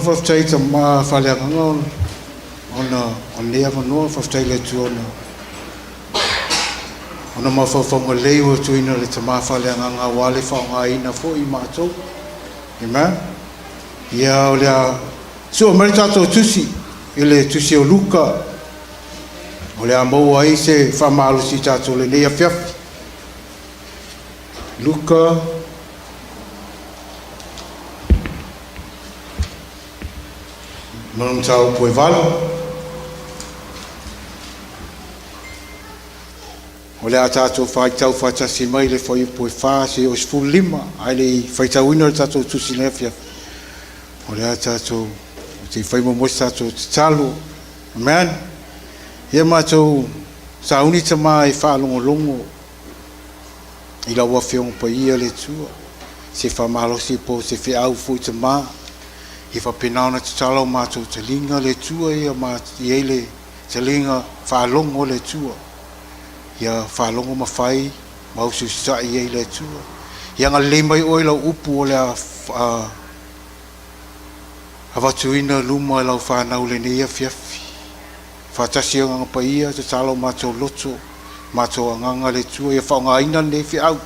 faafetai i tama faaleagaga ona o lenei avanoa. Faafetai i le Atua ona ona mafaufauga lelei ua tuuina le tama faaleagaga aua le faaaogaina foi i matou. Amen. Ia o le a sua mai le tatou tusi i le tusi o Luka o le a maua ai se faamalosi i tatou lenei afiafi. Luka ma le mataupu e 8. O le a tatou faitau faatasi mai le fuaiupu e 4 seia oo i le 15, ae le i faitauina le tatou tusi i lenei afiafi, o le a tatou se i fai muamua se tatou tatalo. Amen. Ia matou sauni tama e faalogologo i lau Afioga Paia le Atua, se faamalosi po o se feau foi tama, ia faapena ona tatala o matou taliga le Atua ia ma i ai le taliga faalogo le Atua. Ia faalogo ma fai ma usiusitai ai le Atua. Ia agalelei mai Oe i lau upu o le a avatuina luma e lau fanau i lenei afiafi. Faatasi Agaga Paia, tatala o matou loto, matou agaga le Atua, ia faaaogaina lenei feau.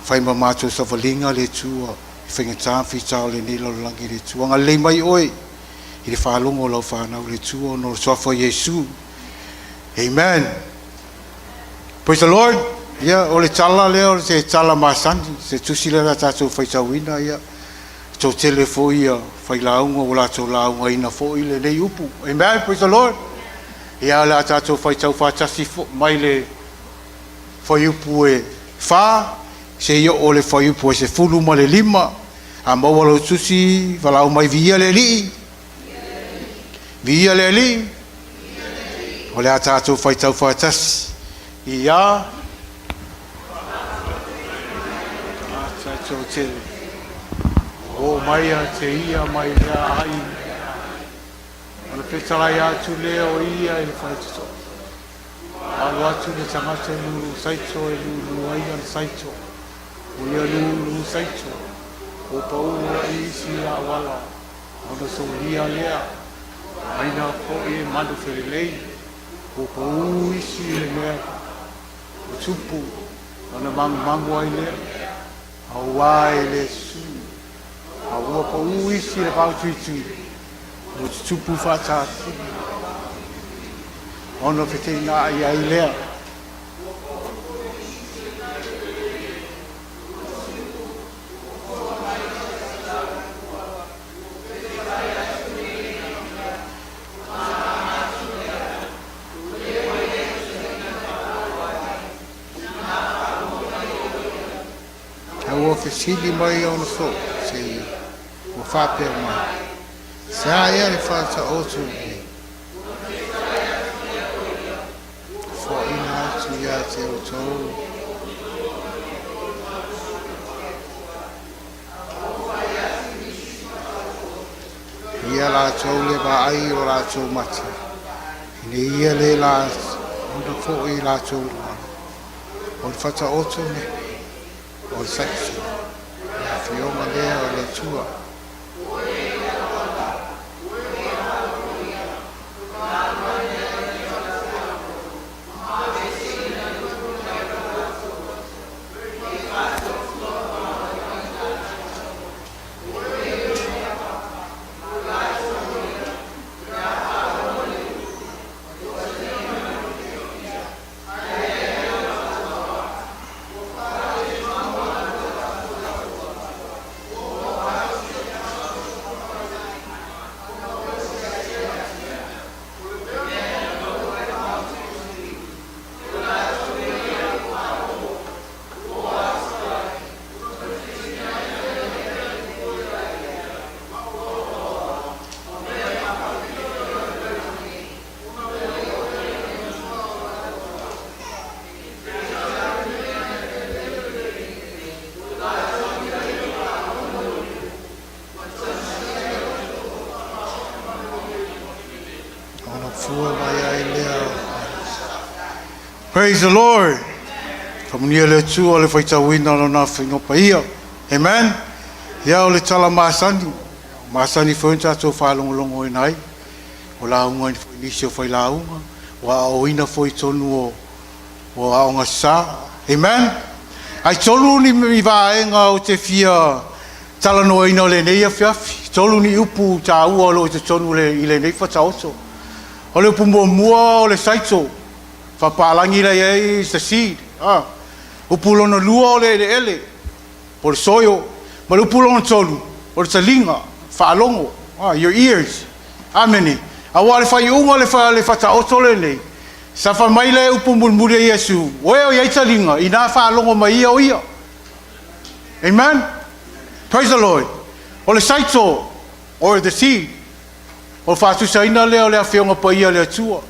Fai ma matou savaliga le Atua i faigata ma fita o lenei lalolagi le Atua. Agalelei mai Oe i le faalogo o lau fanau le Atua ona o le suafa o Iesu. Amen. Praise the Lord. Ia, o le tala lea o se tala masani, se tusi lea na tatou faitauina, ia, toatele foi ia failauga ua latou laugaina foi lenei upu. Amen. Praise the Lord. Ia, o le a tatou faitau faatasi mai le fuaiupu e 4 seia oo le fuaiupu e 15. A maua lau tusi, valaau mai, viia le Alii. Viia le Alii. O le a tatou faitau faatasi i a tatou te o mai a te ia mai lea ai ona fetalai atu lea o ia i le faitotoa. Alu atu le tagata e lulu saito e lulu ai ana saito. O ia lulu saito, ua pau ai isi auala ona solia lea, aina foi e manu felelei, ua pau isi i le mea ua tupu, ona magumagu ai lea, auā e le su, a ua pau isi i le vaotuitui, ua tutupu faatasina, ona feteenai ai lea. A ua fesili mai ona soo se ia, ua faapea mai, Se a ea le faataoto nei? Foaina atu ia te outou. Ia latou le vaai o latou mata, ina ia le la ona foi latou lua, o le fataoto nei, o le saisai, le afioga lea o le Atua. Ona fua mai ai lea. Praise the Lord. Faamanuia le Atua le faitauina o lona afiga paia. Amen. Ia o le tala masani. Masani foi ona tatou faalogologoina ai, o lauga foi nisi o failauga, ua aoaoina foi i totonu o aoga sasa. Amen. Ae tolu ni vaega ou te fia talanoaina o lenei afiafi. Tolu ni upu taua o lo o i totonu i lenei faataoto. O le upu muamua o le saito, faapalagi la i ai is the seed. Upu lona lua o le eleele, po o le soil. Ma le upu lona tolu, o le taliga, faalogo, your ears. Amene. Aua o le faaiuga o le faataoto lenei, sa fai mai le upu mulimuli a Iesu, o e o i ai taliga, ina faalogo mai ia o ia. Amen. Praise the Lord. O le saito, or the seed, o le faatusaina lea o le afioga paia o le Atua.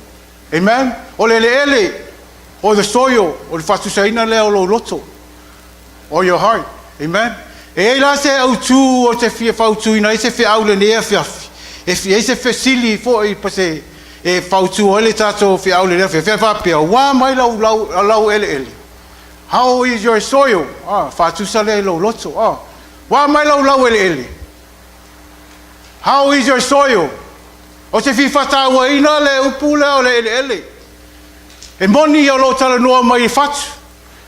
Amen. O le eleele, or the soil, o le faatusaina lea o lou loto, or your heart. Amen. E i ai la se autu o te fia fautuina ai se feau lenei afiafi. E i ai se fesili foi pa se e fautu ai le tatou feau lenei afiafi. E faapea, ua mai lau eleele. How is your soil? Faatusa lea i lou loto. Ua mai lau eleele. How is your soil? O te fia faatauaina le upu lea o le eleele. E moni o lo o talanoa mai i fatu.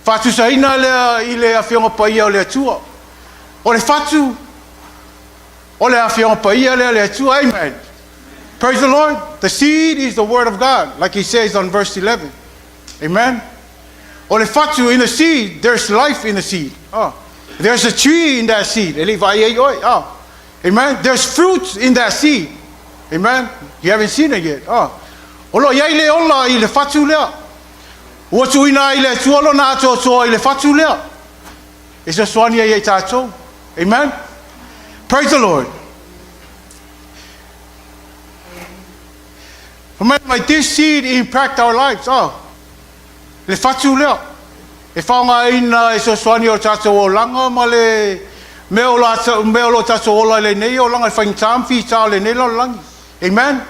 Faatusaina lea i le afioga paia o le Atua. O le fatu, o le afioga paia lea o le Atua. Amen. Praise the Lord. The seed is the word of God, like he says on verse 11. Amen. O le fatu, in the seed, there's life in the seed. Oh. There's a tree in that seed. E le vai ai oi. Oh. Amen. There's fruit in that seed. Amen. You haven't seen it yet. Oh. O lo iai le ola i le fatu lea. Ua tuuina ai le Atua lona atoatoa i le fatu lea. E fesoasoani ai ia i tatou. Amen. Praise the Lord. Mai, this seed impact our lives. Oh. Le fatu lea. E faaaogaina e fesoasoani o tatou olaga ma le mea o lo tatou ola i lenei olaga e faigata ma fita o lenei lalolagi. Amen.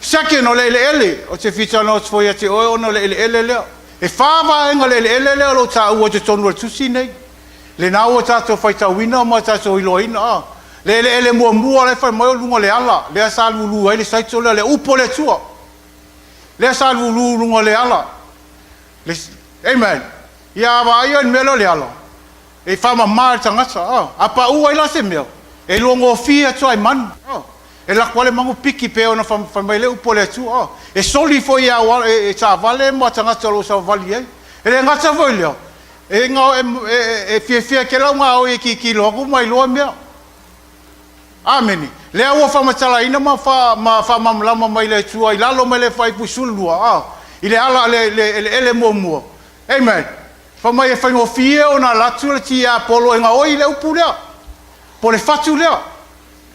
Second, o le eleele. O te fia talanoa atu foi ia te oe ona o le eleele lea. E whā vaega le eleele lea o lo taua i totonu o le tusi nei. Lena ua tatou faitauina ma tatou iloaina. Le eleele muamua la e fai mai o luga o le ala. Lea sa lulu ai le saito lea, le upu o le Atua. Lea sa lulu luga o le ala. Amen. Ia vaai ai le mea lea o le ala. E faamama le tagata. A pau ai la se mea, e luagofie atu ai manu. E lako ai le manu piki pe ona fai mai le upu o le Atua. E soli foi e taavale ma tagata o lo o savavali ai. E le gata foi lea, e fiafia ke lau ngā oi e kikilo atu mai loa mea. Amene. Lea ua faamatalaina ma faamalamalama mai le Atua i lalo mai le fuaiupu 12, i le ala le eleele muamua. Amen. Fai mai e faigofie ona alu atu le tiapolo e gaoi le upu lea. Po le fatu lea.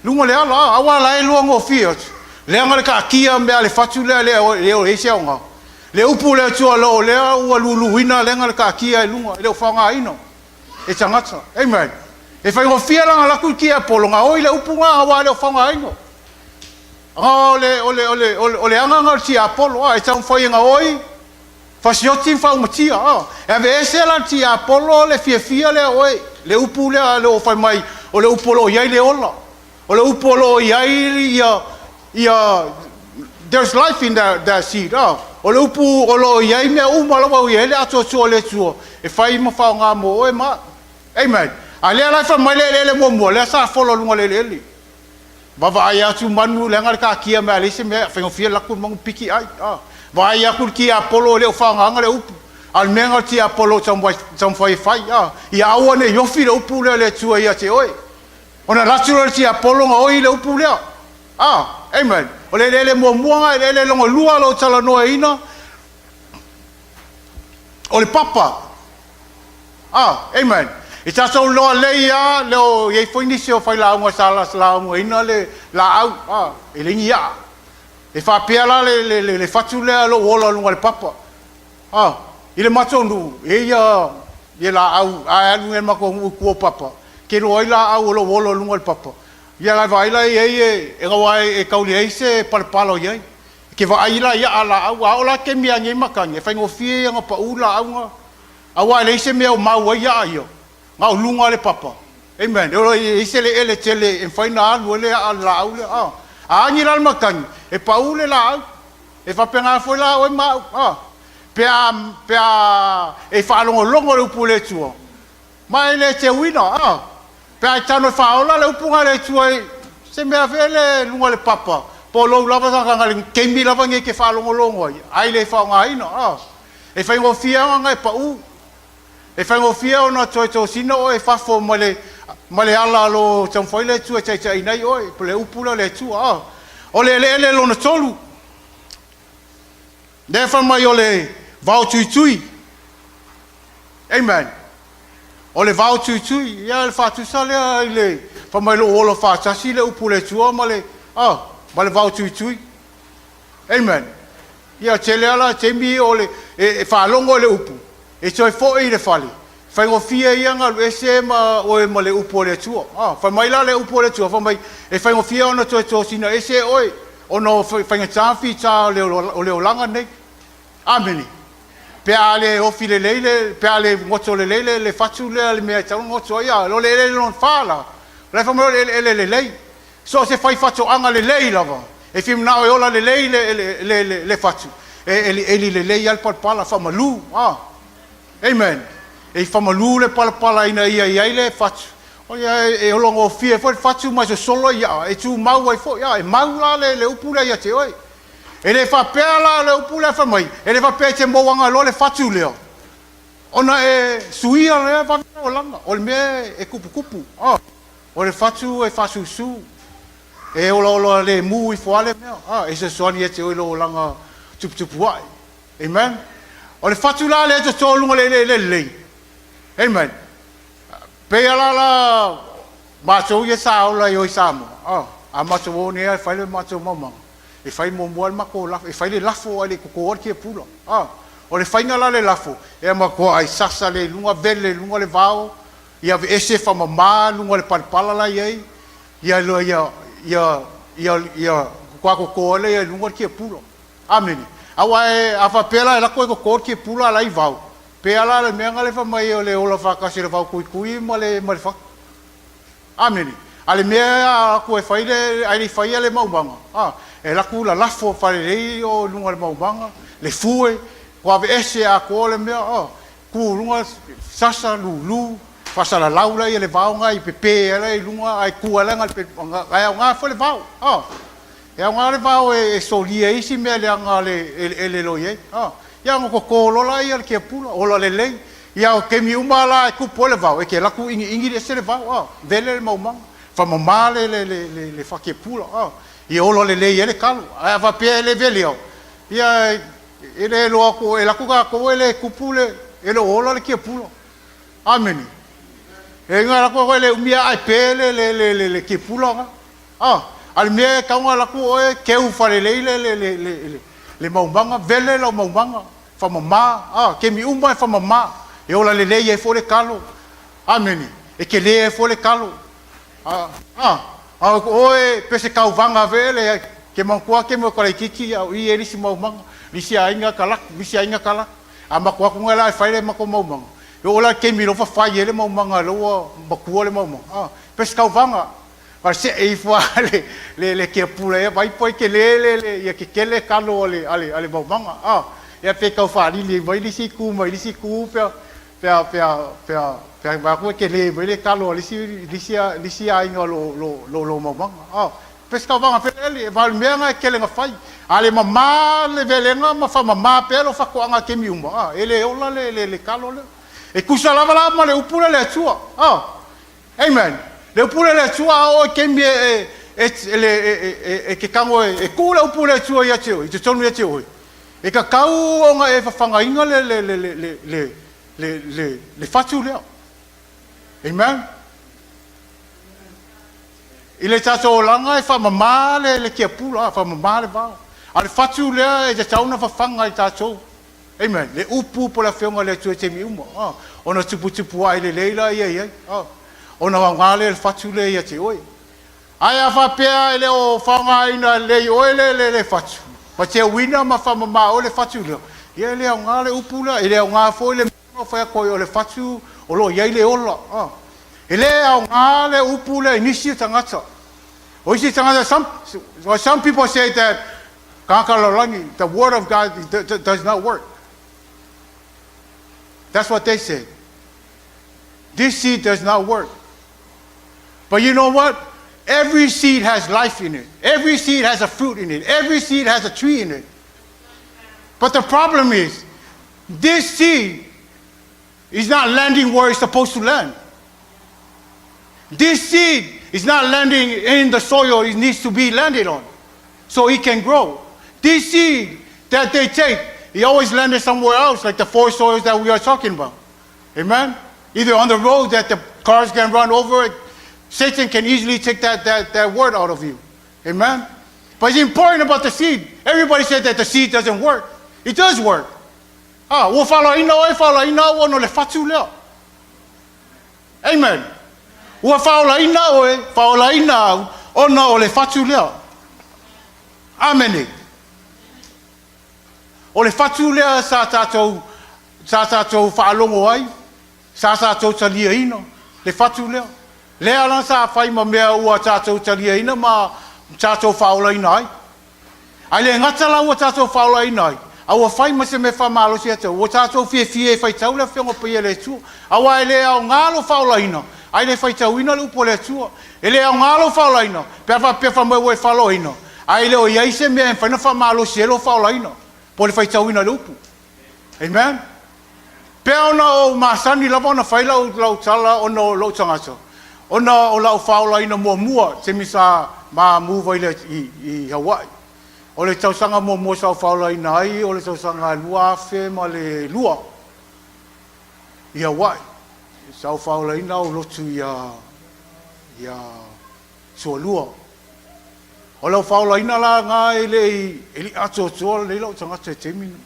Luga le ala, aua la e luagofie atu. Leaga le taatia mea le fatu lea le o i ai se aoga. Le upu le Atua lo lea ua luluina leaga le taatia i luga, e le o faaaogaina e tagata. Amen. E faigofie la alu atu le tiapolo gaoi le upu na aua e le o faaaogaina. O le agaga o le tiapolo, e taumafai e gaoi fasioti ma faaumatia. E aveese la le tiapolo le fiafia lea oe, le upu lea le o fai mai, o le upu o lo o i ai le ola. O le upu o lo o i ai ia there's life in that seed. O le upu o lo o i ai mea uma lava o i ai le atoatoa o le Atua, e fai ma faaaoga mo oe ma. Amen. A lea la e fai mai le eleele muamua, lea sa fola luga le eleele. Vaavaai atu manu leaga le taatia mea leai se mea faigofie lako le manu piki ai. Vaai atu le tiapolo e le o faaaogaina le upu. A o le mea lena o le tiapolo o taumafai e fai. Ia aua ne i ofi le upu lea le Atua ia te oe. Ona alu atu lea o le tiapolo gaoi le upu lea. Amen. O le eleele muamua na, eleele lona lua o lo o talanoaina, o le papa. Amen. I tatou loa lei lava, le o i ai foi nisi o failauga sa laugaina le laau, e leai ni aa. E faapea la le fatu lea o lo o ola luga o le papa. I le matou nuu, e ia laau, a e alu nei i le matou nuu i tua o papa, ke loa ai laau o lo o ola luga o le papa. Ia la vaai la i ai e gawa e tau leai se palapala o i ai. Ke vaai la i aa laau, a oo la taimi e agi ai makani, e faigofie ia ona pau laau na. Aua e leai se mea o mau ai aa ia, na o luga o le papa. Amen. E ola e i ai se eleele tele e mafai ona alu ai le aa o le laau lea. A, a agi la le matagi, e pau le laau. E faapena foi la oe ma au. A, pe a, pe a e faalogologo i le upu a le Atua, ma e le teuina, a, pe a e tago e faaola le upu na a le Atua i se mea foi lea i luga o le papa, po o lou lava tagata i le taimi lava lenei e te faalogologo ai, ae le faaaogaina, a, e faigofie lava ona e pau. E faigofie ona toe tosina oe i fafo ma le, ma le ala o lo o taumafai le Atua e taitaiina ai oe, po o le upu lea o le Atua. A, o le eleele lona tolu, lea fai mai o le vao tuitui. Amen. O le vao tuitui, ia le faatusa lea i le, fai mai lou ola faatasi le upu o le Atua ma le, a, ma le vao tuitui. Amen. Ia tele lava la taimi o le e faalogo i le upu, e toe foi i le fale, faigofie ia ona alu ese ma oe ma le upu a le Atua. A, fai mai la le upu a le Atua, fai mai, e faigofie ona toe tosina ese oe ona o faigata fita o le olaga nei. Amene. Pe a le ofi lelei le, pe a le goto lelei le, le fatu lea le mea e tatau ona goto ai, a o le eleele lona fa la, o la e fai mai o le eleele lelei. So o se faifaatoaga lelei lava, e fia manao e ola lelei le, le, le, le, le fatu, e elieli lelei lava le palapala, faamalu. Ah. Amen. E faamalu le palapala ina ia i ai le fatu. O ia, e ologofie foi le fatu ma e sosolo ai aa, e tumau ai foi. Ah, e mau la le, le upu lea ia te oe. E le faapea la le upu lea fai mai, e le faapea e te mauaga loa le fatu lea, ona e suia lea vave lou olaga, o le mea e tuputupu. Ah. O le fatu e faasusu, e olaola lemu ifo lava le mea, a, e fesoasoani ia te oe i lou olaga tuputupuae. Amen. O le fatu la lea e toto i luga o le eleele lelei. Amen. Pei lava la la matou ia sa ola i o i Samoa, a, a matou o nei lava e fai le matou maumaga, e fai muamua lava le matou lafo, e fai le lafo ae le i totoa le tiapula. A, o le faiga la o le lafo, e matuai sasa lea i luga, vele i luga le vao, Ia aveese faamama luga o le palapala la iai, ia ia ia ia ia totoa toto ai lea i luga o le tiapula. Amene. Aua e a faapea la e lako e toto le tiapula a la i vao, pea la le mea na le fai mai o le ola faatasi o le vao tuitui ma le ma le fatu. Amene. A le mea a atu e fai le ae le i faia le maumaga, a, e latu lalafo faalelei o i luga o le maumaga, le fue, ua aveese atoa le mea, a, Ku luga sasa lulu faasalalau laia le vao na i pepe ai la i luga ae ku ai la ae aoga foi le vao a e aoga le vao e solia ai isi mea leaga le eleele lo iai a ia ona toto loa laia le tiapula ola lelei ia o taimi uma la e tupu ai le vao e te alu atu iniini ese le vao a vele le maumaga faamama le le le le fatiapula a ia ola lelei ai le talo ae a faapea e le velea ia E le iloa atu, e alu atu tatou e le tupu le, e le o ola le tiapula. Amene. E alu atu tatou e le umi a ae pe le, le, le, le, le tiapula na. A, a le mea e tatau ona alu atu oe keu faalelei le, le, le, le, le, le maumaga, vele lau maumaga, faamama, a, taimi uma e faamama, e ola lelei ai foi le talo. Amene. E tele ai foi le talo. A, a, a oe pe se tauvaga vele ke manatua ake mo kalaititi a o i e lisi maumaga, lisi aiga kalaku, lisi aiga kalaku. A matua atu nei la e fai le matou maumaga, e oo la i le taimi loa fafai ai le maumaga lea ua matua le maumaga, a, pe se tauvaga, a see ifo lava le, le, le tiapula ia vai po e tele le, le, ia tetele talo a le, a le, a le maumaga, a. Ia pe tau faalili mai le isi itu mai le isi itu pe a, Pe a, pe a, pe a, pe a vaai atu e tele mai le talo a le isi, le isi, le isi aiga o lo, lo, lo, lo maumaga. A, pe se tauvaga feleele, e valu mea na e tele na fai. A le mama le velega ma faamama pea lo fatoaga i taimi uma, a, e le ola le, le, le talo lea. E tusa lava la ma le upu lea le Atua. A, amen. Le upu lea le Atua a oo i taimi e, e, e, e, e, e, e te tago e, e tuu le upu le Atua ia te oe, i totonu ia te oe, E tatau ona e fafagaina le, le, le, le, le, le, le, le, le fatu lea. Amen. I le tatou olaga e faamama le, le tiapula, faamama le vao. A o le fatu lea e tatau ona fafaga i tatou. Amen. Le upu po o le afioga i le Atua i taimi uma. Ah, ona tuputupu ae lelei la ia i ai. Ah, ona aoga lea le fatu lea ia te oe. Ae a faapea e le o faaaogaina lelei oe le, le, le fatu, ma teuina ma faamama oe le fatu lea, ia e le aoga le upu lea, e le aoga foi le mea na fai atu ai o le fatu o lo o i ai le ola. A. E lē aogā le upu lea i nisi o tagata. O isi tagata, well, some people say that tagata lalolagi, the word of God does not work. That's what they say. This seed does not work. But you know what? Every seed has life in it. Every seed has a fruit in it. Every seed has a tree in it. But the problem is, this seed is not landing where it's supposed to land. This seed is not landing in the soil it needs to be landed on so it can grow. This seed that they take, it always landed somewhere else, like the four soils that we are talking about. Amen? Either on the road that the cars can run over it, Satan can easily take that word out of you. Amen? But it's important about the seed. Everybody said that the seed doesn't work. It does work. Ah, ua faolaina oe, faolaina au ona o le fatu lea. Amen. Ua faolaina oe, faolaina au ona o le fatu lea. Amene. O le fatu lea sa tatou faalogo ai, sa tatou taliaina, le fatu lea. Lea la sa fai ma mea ua tatou taliaina ma tatou faolaina ai. Ae le gata la ua tatou faolaina ai, a ua fai ma se mea faamalosi atu, ua tatou fiafia e faitau le afioga paia le Atua. Aua e le aogā lo faolaina, ae le faitauina le upu o le Atua. E le aogā lo faolaina, pe a faapea fai mai ua e faaloina, ae le o i ai se mea e mafai ona faamalosi ai lo faolaina, po o le faitauina le upu. Amen? Pea ona o masani lava ona fai lau tala ona o lou tagata. Ona o lau faolaina muamua, taimi sa ma move ai i Hawaii. O le tausaga muamua sa ou faolaina ai, o le tausaga 2002 i Hawaii. Sa ou faolaina au lotu ia Sualua. O lau faolaina la ngā e le i, e li atoatoa lelei lau tagata i taimi na.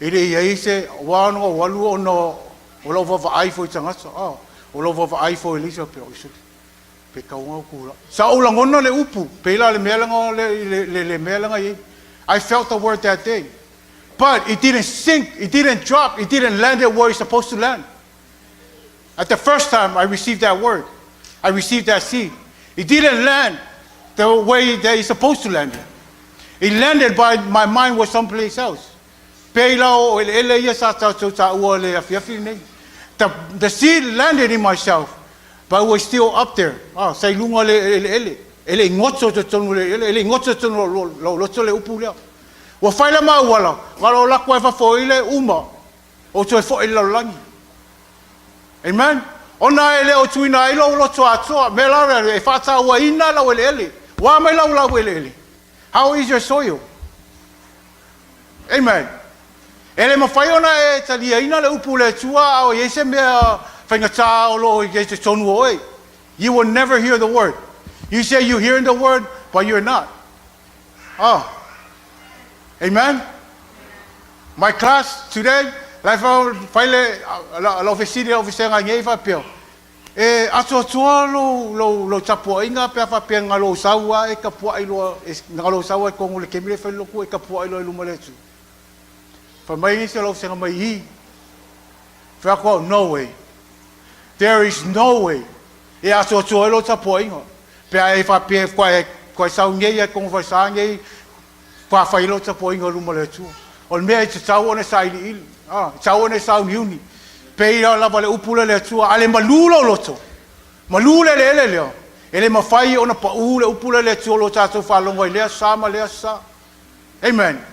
E le i ai se, ua ona ou alu ona o lau vaavaai foi i tagata. Ah, o lau vaavaai foi i le isa pe o iso. Pe kauga o kula. Sa ou lagona le upu, pe la le mea langa le mea langa i. I felt the word that day. But it didn't sink, it didn't drop, it didn't land it where it's supposed to land. At the first time I received that word, I received that seed. It didn't land the way that it's supposed to land. It landed by my mind was someplace else. Pe la o eleele ia sa tatou taua le afiafi nei. The seed landed in myself, but it was still up there. Ah, sa i luga le eleele. E le i goto totonu le eleele, e le i goto totonu lo loto le upu lea. Ua fai le mauala, ma lo lako e fafo i le uma, o toe foi i le lalolagi. Amen. Ona e le o tuina ai lou loto atoa, me la e faatauaina lau eleele. Ua mai lau eleele. How is your soil? Amen. E le mafai ona e taliaina le upu le Atua a o i ai se mea faigata o lo o i ai totonu o oe. You will never hear the word. You say you're hearing the word, but you're not. Oh. Amen. My class today, lai fai le lau fesili lau fesega ngei faapea. E atoatoa lou tapuaiga pe a faapea na lou sau a e tapuai loa na lou sau ai kongo le kemi le fai loku e tapuai loa i luma le Atua. Fai mai nisi o lau fesega mai i. Fai atu au, no way. There is no way. E atoatoa ai lou tapuaiga. Pe a e faapea koe sau nei ai kongo fai nei fa fai lou tapuaiga i luma le Atua. O le mea e tatau ona sailiili. Ah, tatau ona sauniuni. Pe ia lava le upu le Atua, a le malu lou loto. Malu le eleele lea. E le mafai ona pau le upu le Atua lo tatou faalogo ai lea sa ma lea sa. Amen.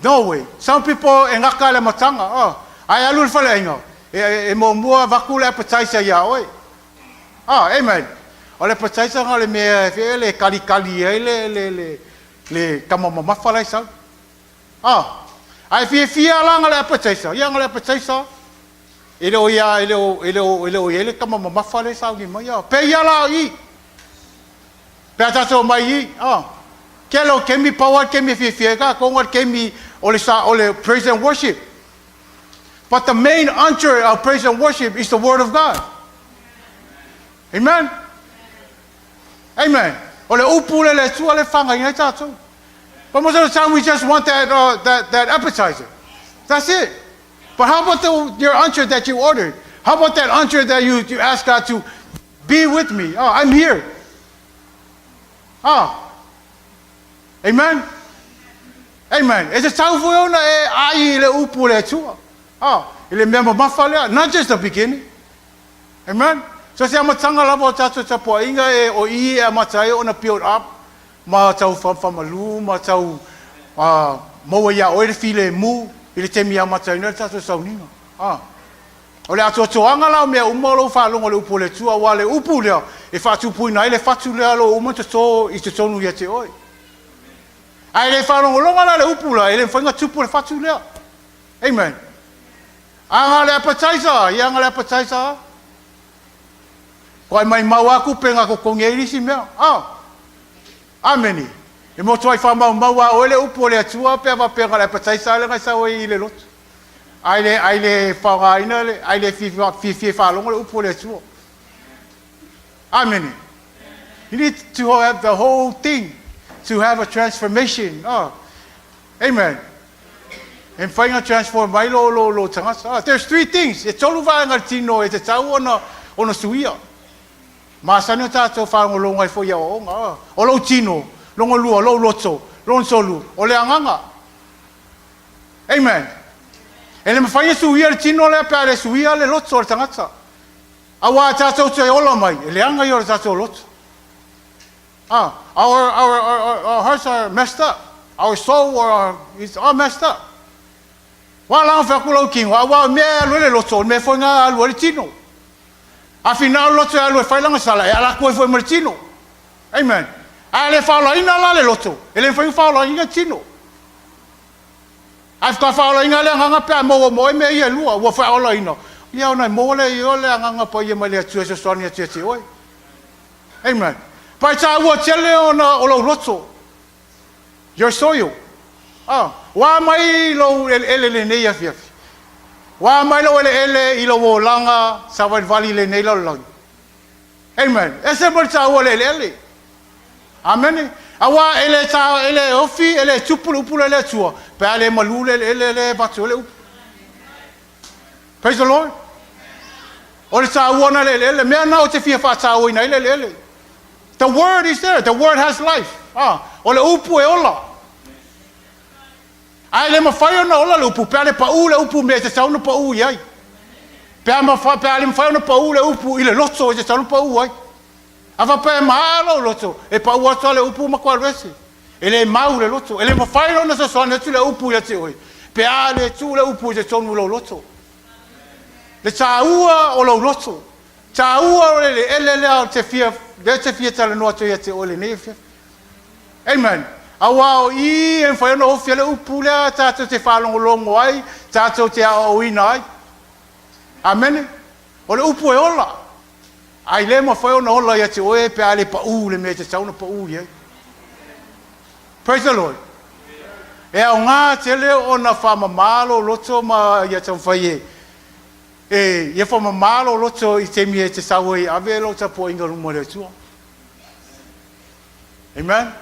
No way. Some people e gaka le matanga. Oh, ai alu le faleaiga. E muamua avatu le appetizer ia oe. Ah, amen. O le appetizer nga le mea e fe le kalikali ai le tama mamafa lai sau. Ah, ai fiafia la nga le appetizer. Ia nga le appetizer. E le o ia, e le o ia le tama mamafa le sau ni mai. Ah, pe ia la i. Pe a tatou mai i. Ah, ke lo kemi power kemi fiafia ka ko nga kemi o le sa o le praise and worship. But the main entree of praise and worship is the word of God. Amen. Amen. O le upu le Atua le whanga i ngai tātou. But most of the time we just want that appetizer. That's it. But how about your entree that you ordered? How about that entree that you ask God to Be with me. Oh, I'm here. Ah. Amen. Amen. E tatau foi ona e ai i le upu o le Atua. Ah, i le mea mamafa lea, not just the beginning. Amen. So se amataga lava o tatou tapuaiga e o i e amata ai ona build up ma tau faamalu ma tau maua iā oe le filemu i le taimi e amataina ai le tatou sauniga. Ah. O le atoatoaga la o mea uma o lou faalogo i le upu o le Atua, aua o le upu lea e faatupuina ai le fatu lea o lo o uma toto i totonu ia te oe. A e le faalogologo la i le upu la, e le mafai ona tupu le fatu lea. Amen. A na o le appetizer a, ia na o le appetizer a. Toai maimau a tupe na totogi ai nisi mea. A. Amene. E motuai faamaumau a oe le upu o le Atua pe a faapea na o le appetizer a lea na e sau ai i le lotu. Ai le, ai le faogaina le, ai le fiafia e faalogo le upu o le Atua. Amene. You need to have the whole thing to have a transformation. Oh. Amen. E mafai ona transform mai lo, lo, lo tagata. Oh, there's three things. E tolu vaega le tino e tatau ona, ona suia. Masani o tātou whāngolongo ai foi i aoaoga. Oh. O lou tino, longo lua, lou loto, lona tolu, o le agaga. Amen. E le mafai ona suia le tino lea pe a le suia le loto o le tagata. Aua tatou te ola mai, e leaga ia o le tatou loto. Ah, our, our, our, our hearts are messed up. Our soul are, is all messed up. Wa la fai atu lau tino, aua o mea e alu ai le loto, o le mea foi na e alu ai le tino. A finau le loto e alu e fai lana sala, e ala atu ai foi ma le tino. Amen. A le faaolaina la le loto, e le mafai ona faaolaina le tino. Ae faatoa faaolaina le agaga pe a maua ma oe mea ia e lua, ua faaolaina, ia ona e maua lea i oe le agaga paia mai le Atua e fesoasoani atu ia te oe. Amen. Pa e taua tele ona o lou loto, your soil. Ah, ua mai lou eleele lenei afiafi. Ua mai lou eleele i lou olaga savalivali i lenei lalolagi. Amen. Ese mai le taua o le eleele. Amene. Aua e le ta, e le ofi, e le tupu le upu lea i le Atua, pe a le malu le eleele lea e avatu ai le upu. Praise the Lord. O le taua na le eleele, mea na ou te fia faatauaina ai le eleele. The word is there. The word has life. Ah, o le upu e ola. Ae le mafai ona ola le upu pe a le paʻu le upu i mea e tatau ona paʻu i ai. Pe a, mafa, pe a le mafai ona paʻu le upu i le loto e tatau ona paʻu ai. A faapea e maea lou loto, e paʻu atu lava le upu ma koe alu ese. E le mau le loto. E le mafai ona fesoasoani atu le upu ia te oe pe a le tuu le upu i totonu o lou loto. Le taua o lou loto, taua o le eleele lea o te fia, lea te fia talanoa atu ai ia te oe lenei afiafi. Amen. Aua o i e mafai ona ofi ai le upu lea tatou te faalogologo ai, tatou te aoaoina ai. Amene. O le upu e ola. Ae le mafai ona ola ia te oe pe a le paʻu le mea e tatau ona paʻu i ai. Praise the Lord. E aoga tele ona faamama lou loto ma ia taumafai e e ia faamama lou loto i taimi e te sau ai e ave lou tapuaiga luma o le Atua. Amen.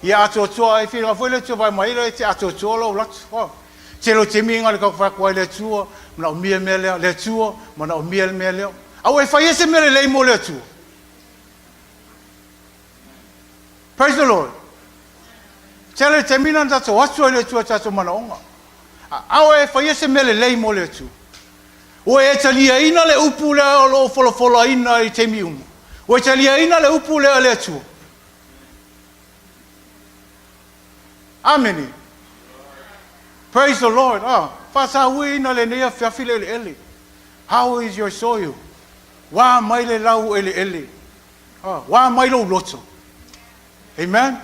Ia atoatoa e whiringa foi le Atua vai mai e te atoatoa lou latu. Oh. Tele o taimi nga le kau whai le Atua, manaomia mea lea, le Atua, manaomia le mea lea. Aua e fai e se mea lelei mo le Atua. Praise the Lord. Tele taimi na tatou atu ai le Atua tatou manaoga. Aua e fai e se mea lelei mo le Atua. Ua e taliaina le upu lea o lo o folafolaina i taimi uma. Ua e taliaina le upu lea a le Atua. Amene. Praise the Lord. Ah, faasauina lenei afiafi le eleele. How is your soil? Ua mai le lau eleele. Ah, ua mai lou loto. Amen.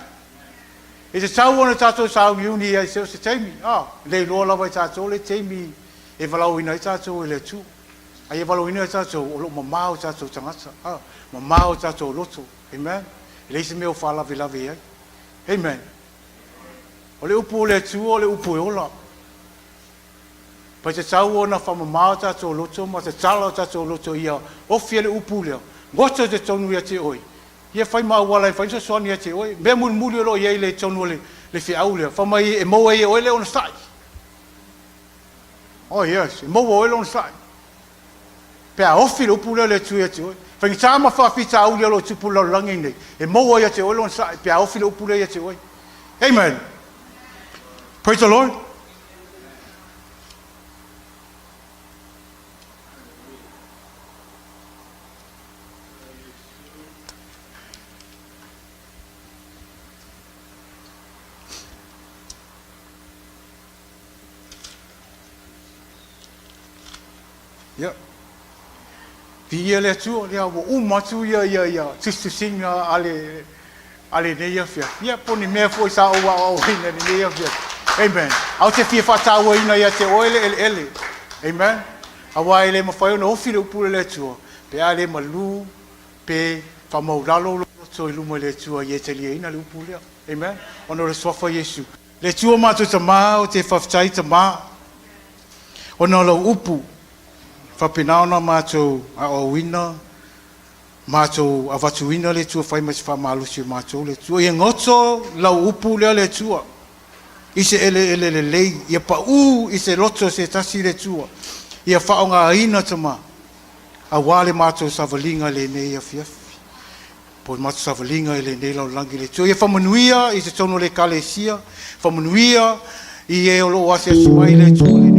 E tatau ona tatou sauniuni ai se o se taimi. Ah, le iloa lava e tatou le taimi e valaauina ai tatou e le Atua. A ia valaauina ai tatou, o lo o mamao tatou tagata. Ah, mamao tatou loto. Amen. E leai se mea o faalavelave ai. Amen. O le upu o le Atua o le upu e ola. Pai tatau ona faamamao tatou loto ma tatala o tatou loto ia ofi e le upu lea. Goto te tonu ia te oe. Ia fai ma auala e fai fesoasoani ia te oe. Mea mulimuli o lo o i ai le tonu o le, le feau lea. Fai mai e maua ai e oe le onosai. Oh yes, e maua oe le onosai. Pe a ofi le upu lea o le Atua ia te oe. Faigata ma faafitauli o lo o tupu i le lalolagi lenei, e maua ia te oe le onosai pe a ofi le upu lea ia te oe. Amen. Praise the Lord. Ia. Viia le Atua, lea ua uma atu ia ia ia tusitusiga a le a lenei afiafi. Ia po o ni mea foi sa ou aoaoina i lenei afiafi. Amen. Ae ou te fia faatauaina ia te oe le eleele. Amen. Aua e le mafai ona ofi le upu i le Atua pe a le malu pe faamaulalo lou loto i luma i le Atua ia e taliaina le upu lea. Amen. Ona o le suafa o Iesu. Le Atua matou Tama, ou te faafetai Tama, ona o lau upu, faapena ona matou aoaoina, matou avatuina le Atua fai ma se faamalosi o matou le Atua. Ia goto lau upu lea le Atua i se eleele lelei, ia pau i se loto o se tasi le Atua, ia faaaogaina Tama, aua le matou savaliga i lenei afiafi. Po o matou savaliga i lenei lalolagi le Atua. Ia faamanuia i totonu o le Ekalesia, faamanuia i e o lo o asiasi mai le Atua.